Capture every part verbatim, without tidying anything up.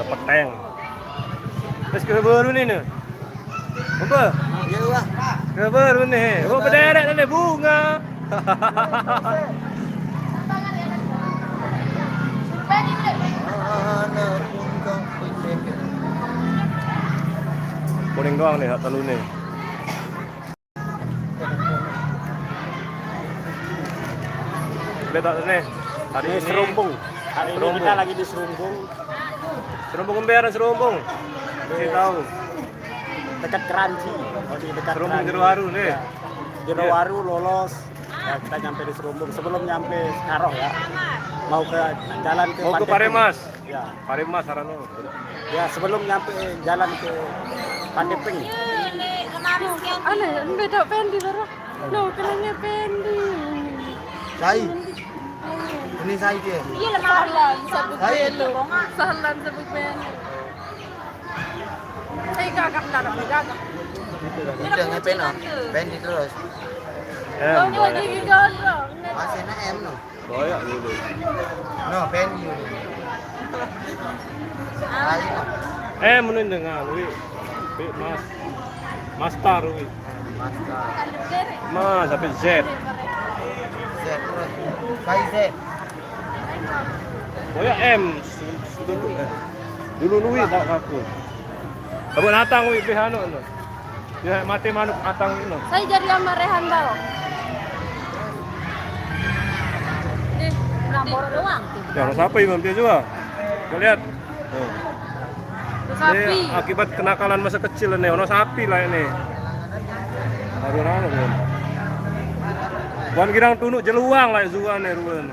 Peteng. Terus ke baru ni, ni. Apa? Ya, Wak. Ke baru ni. Oh, berderet ni, bunga. Kuning doang ni, tak terlalu ni. Betul ni. Hari ini Serumbung. Hari ini Serumbung. Kita lagi di Serumbung. Serumbung Ember, Serumbung. Kasih tahu. Dekat Keranji. Oh, di dekat Serumbung Keranji. Jerowaru ni. Ya. Jerowaru lolos. Ya, kita nyampe di Serumbung. Sebelum nyampe Sekarang ya. Mau ke jalan ke Mau ke Paremas. Ya. Paremas, Sarano. Ya, sebelum nyampe jalan ke Pandepeng. Aneh, beda Pendi baru. No, kenanya Pendi. Sai. Ini sai dia. Iya, lemari. Salam sebut Sai. Belo. Salam sebut Belo. Saya gagah, gagah, gagah. Udah ngapain, no? Pendi terus. Em. Masih na M, no? Boyok dulu. No, Pendi. Ayo. Eh, mending dengan, wi. Wi, Mas. Master, wi. Master. Mas, sampai Z. Z terus. Kai Z. Boyok M. Dulu, eh. Dulu, wi, tak aku. Abang datang, wi, bih anu, no. Ya, mati manuk atang ini. Saya jadi sama Rehan Bal. Nih, nambor doang. Ya, orang siapa Imam dia juga? Kita lihat. Tuh. Tuh sapi. Ini akibat kenakalan masa kecil ini, ono sapi lah ini. Aduh, aduh, aduh. Wan girang tunuk jeluang lah zuan nih, ruan.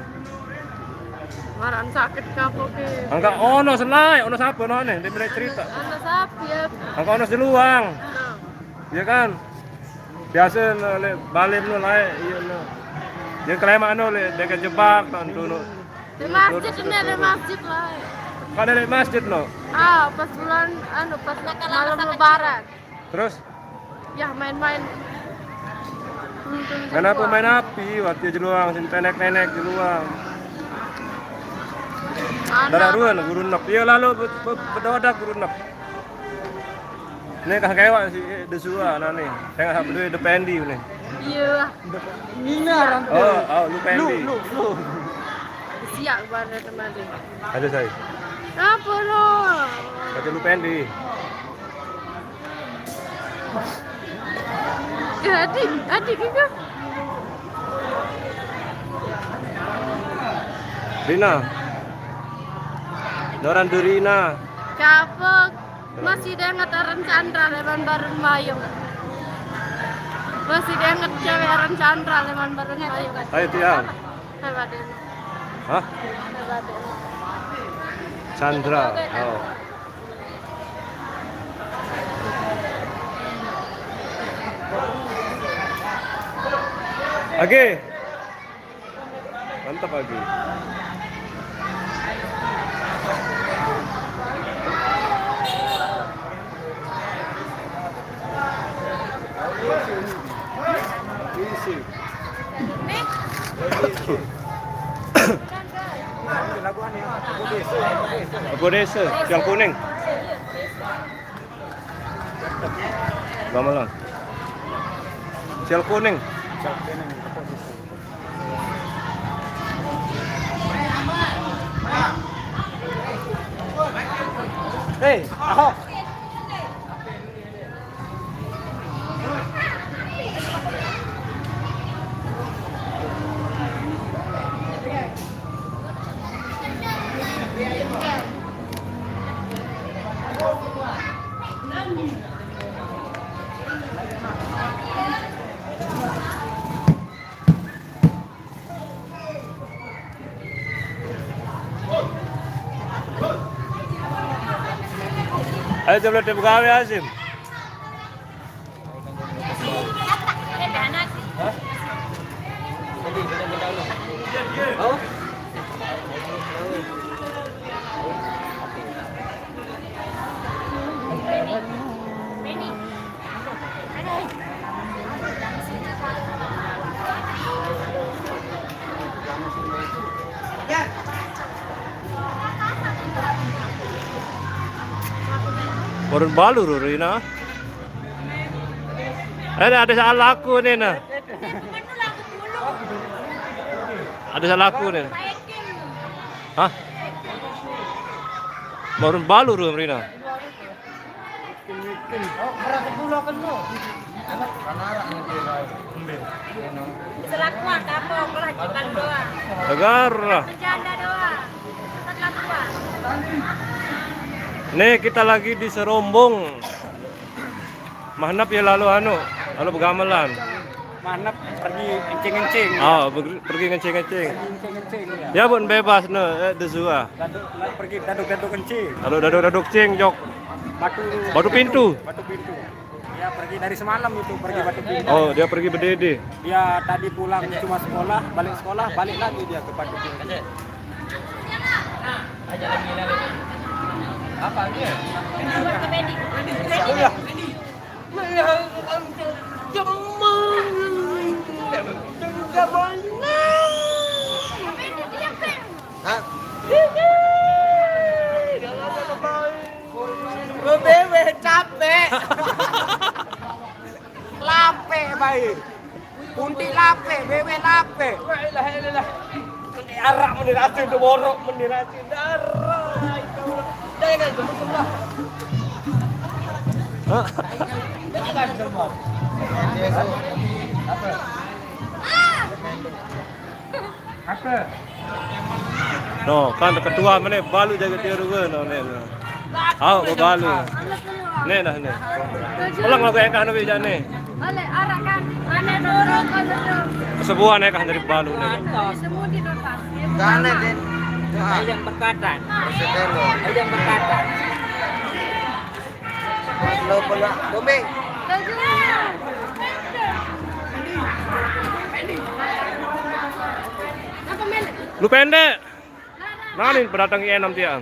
Maran sakit kapo ke? Angka ono selai, ono siapa no nih, dia boleh cerita. Ono sapi ya. Angka ono seluang. Nah. Iya kan? Biasa no, le, balim no, lai, iya no. Dia kelemahan no, le, dia kejebak, tak entu no. Di masjid ini ada masjid lah. Kan ada masjid no. Ah, pas bulan, anu, pas malam lebaran. Terus? Ya, main-main. Main apa? Main api, waktu jeluang, sing tenek-tenek jeluang. Darah ruan, guru nep. Iya, lalu be-, be-, bedodak guru nep. Ini kah kewak sih, eh, desua, nah nih. Saya nggak peduli, dependi nih. Iya. Nina orang. Oh, oh, lu Pendi. Lu, lu, lu. Siap, baru teman. Ada saya. Apa lo? Kata lu Pendi. Eh, adik, adik juga. Rina. Doran Durina. Kapok. Masih dengar aran Chandra leman barun mayung. Masih dengar cewek aran Chandra leman barun mayung. Ayo, Tiang. Hai, Pak Deno. Hah? Hai, Pak Deno. Chandra. Oh. Oke. Mantap lagi. Isi. Apa desa? Yang kuning. Gamelan. Sial kuning. Hei, Ahok. Ayo, coba dibuka ya, Sim. Baru balu, Rina. Eh, ada salah aku nih, nah. Ada salah aku nih. Hah? Baru balu, Rina. Selakuan kapok lah, cuman doang. Negara. Bercanda doang. Satu lakuan. Nih, kita lagi di Serombong. Mahnap ya lalu anu, lalu begamelan. Mahnap pergi encing-encing. Oh, pergi encing-encing. Encing-encing, ya. Ya, pun bebas, no, eh, de zua. Daduk, pergi daduk-daduk encing. Lalu daduk-daduk cing, jok. Batu, batu pintu. Batu pintu. Ya, pergi dari semalam itu, pergi batu pintu. Oh, dia pergi berdede. Dia tadi pulang cuma sekolah, balik sekolah, balik lagi dia ke batu pintu. Apa dia? Iya. Hah? Gue bewe capek. Lape bae. Punti lape, bewe lape. La ilaha illallah. Arak menir asin, borok menir asin. Darah. Jangan jemput sebelah. Jangan jemput. Apa? No, kan ketua mana balu jaga dia dua no, ne, no. Au, balu. Ne dah ne. Ulang lagu ekah nabi jane. Oleh arah kan, ane dorong kalau tu. Sebuah ne kah dari balu ne. Semua di nota. Gane den. Yang berkatan. Yang berkatan. Lo pula, Bombay. Lu pendek. Nani pendatang I enam tiang.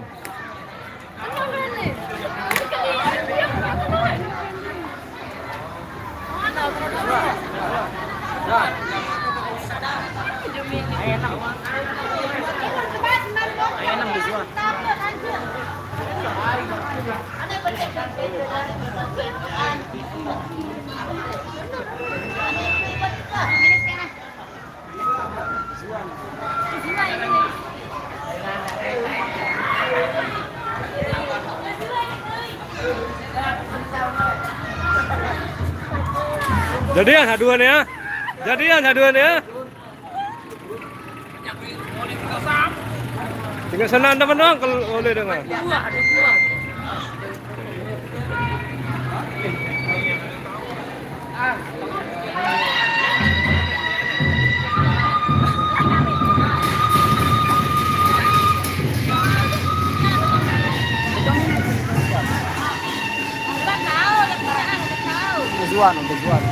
Jadian haduan ya. Jadian haduan ya. Tinggal senang teman doang kalau oleh dengan. Tujuan, tujuan.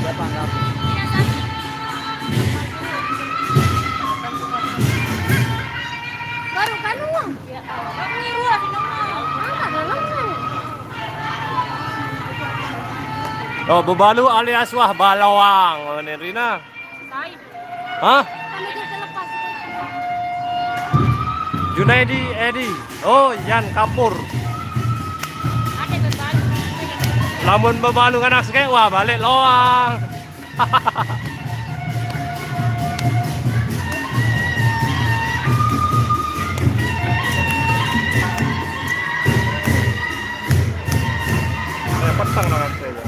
Siapa nggak? Baru kan uang. Oh, bebalu alias wah balawang, Rina. Hah? Junaidi Edi. Oh, Yan Kapur. Lamun bebalu anak seke, wah, balik loang. Petang lah saya.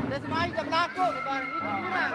Udah semain jam laku, kemarin itu kurang.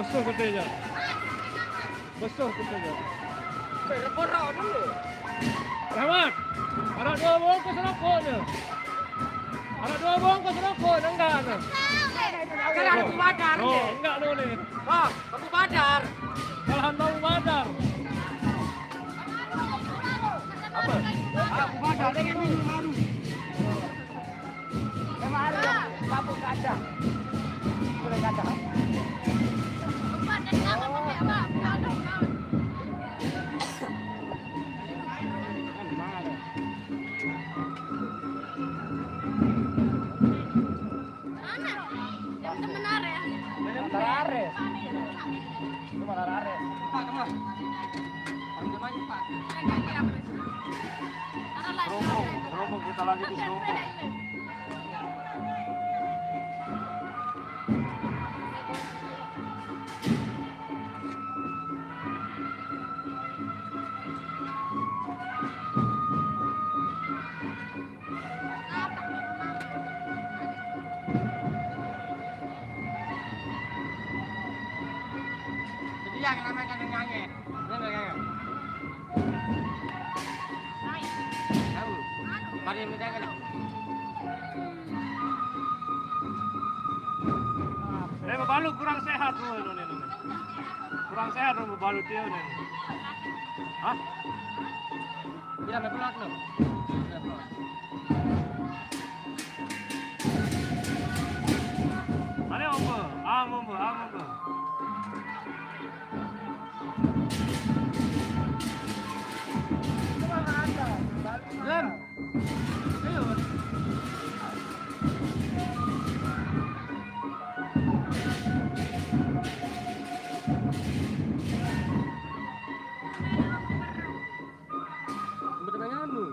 Betul katanya. Besar kita je. Rebut rokok dulu. Rahmat, ada dua bungkus rokok je. Ada dua bungkus rokok je, enggak tu. Kan ada Abu Badar. Oh, enggak tu ni. Oh, Abu Badar. Malahan Abu Badar. Apa? Abu Badar dengan minum baru. Memang ada, kampung gajah. Boleh gajah. Mana? Yang temen Are. Temen Are. Itu mana Are? Pak, teman. Orang dia main, Pak. Taruh lagi. Rombong, rombong kita lagi di rombong. Jadi yang namanya nyanyi, bener gak ya? Tahu. Pada yang menjaga. Eh, babalu kurang sehat tu, ini, ini. Kurang sehat tu babalu dia ni. Hah? Iya, ada pelak tu. Mana Om Bo? Ah, Om Bo, ah, Om Bo. Lem. Ayo. Betul anu.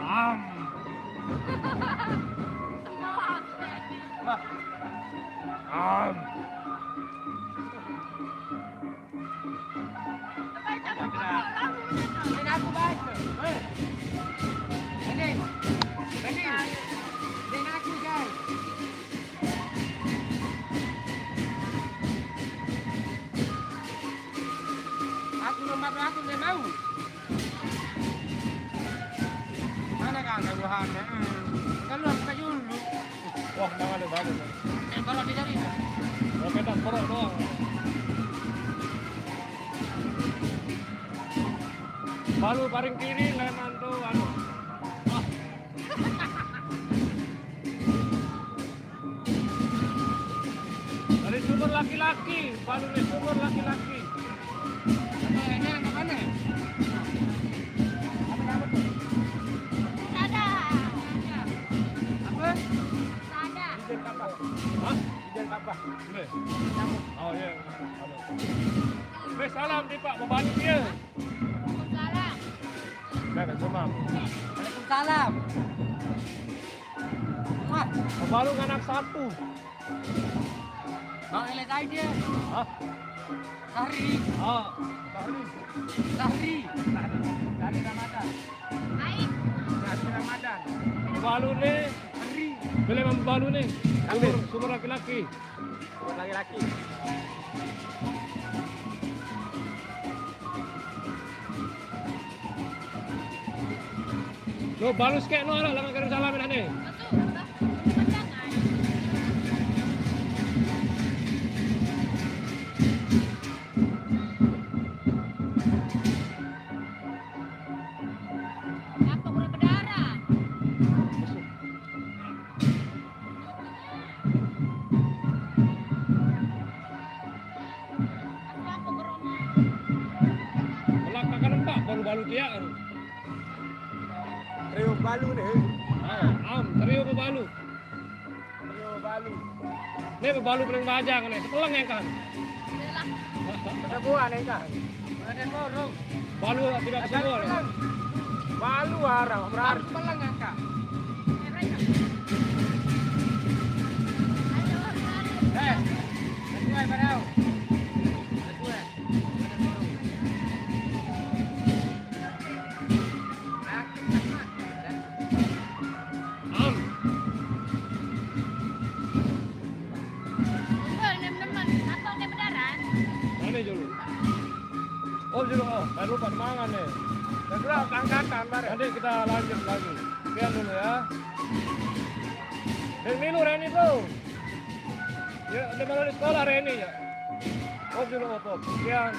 Am. Am. Ini aku baik. Eh. Ini. Ini. Ini aku, guys. Aku nomor aku dia mau. Mana kan buahnya? Hmm. Kalau aku dulu. Wah, nang ada bagus. Eh, kalau di dari. Oh, kita perok doang. Balu paling kiri, lain antu, anu. Wah. Dari sumur laki-laki, balu dari sumur laki-laki. Apa ini yang mana? Oh, iya. Halo. Weh, salam, Pak. Berbalik dia. Waalaikumsalam. Waalaikumsalam. Wah, baru anak satu. Bang, elek aja dia. Hah? Sahri. Ah, Sahri. Sahri. Sahri Ramadan. Aib. Sahri Ramadan. Balu nih. Sahri. Boleh membalu nih. Sumur, sumur laki-laki. Sumur laki-laki. Lo balus kek no, lah, lah, kirim salam ini. Apa kurang berdarah? Melak kakak nempak balu-balu dia. Trio balu nih. Ah, am, trio balu. Trio balu. Ini balu paling bajang nih, sepelang ya kan. Ada buah nih kan. Ada korong. Balu tidak semua. Balu arah, berarti. Balu sepelang ya kan. Eh, sesuai pada. Sesuai. Am. Enggak, nem-nemen. Apa udah bedaran? Mana dulu? Oh, dulu, oh, baru lupa mangan nih. Dan dulu angkatan, bareng. Nanti kita lanjut lagi. Sekian dulu ya. Reni lu, Reni tuh. Ya, udah malam di sekolah, Reni ya. Oh, dulu, oh, oh. Sekian.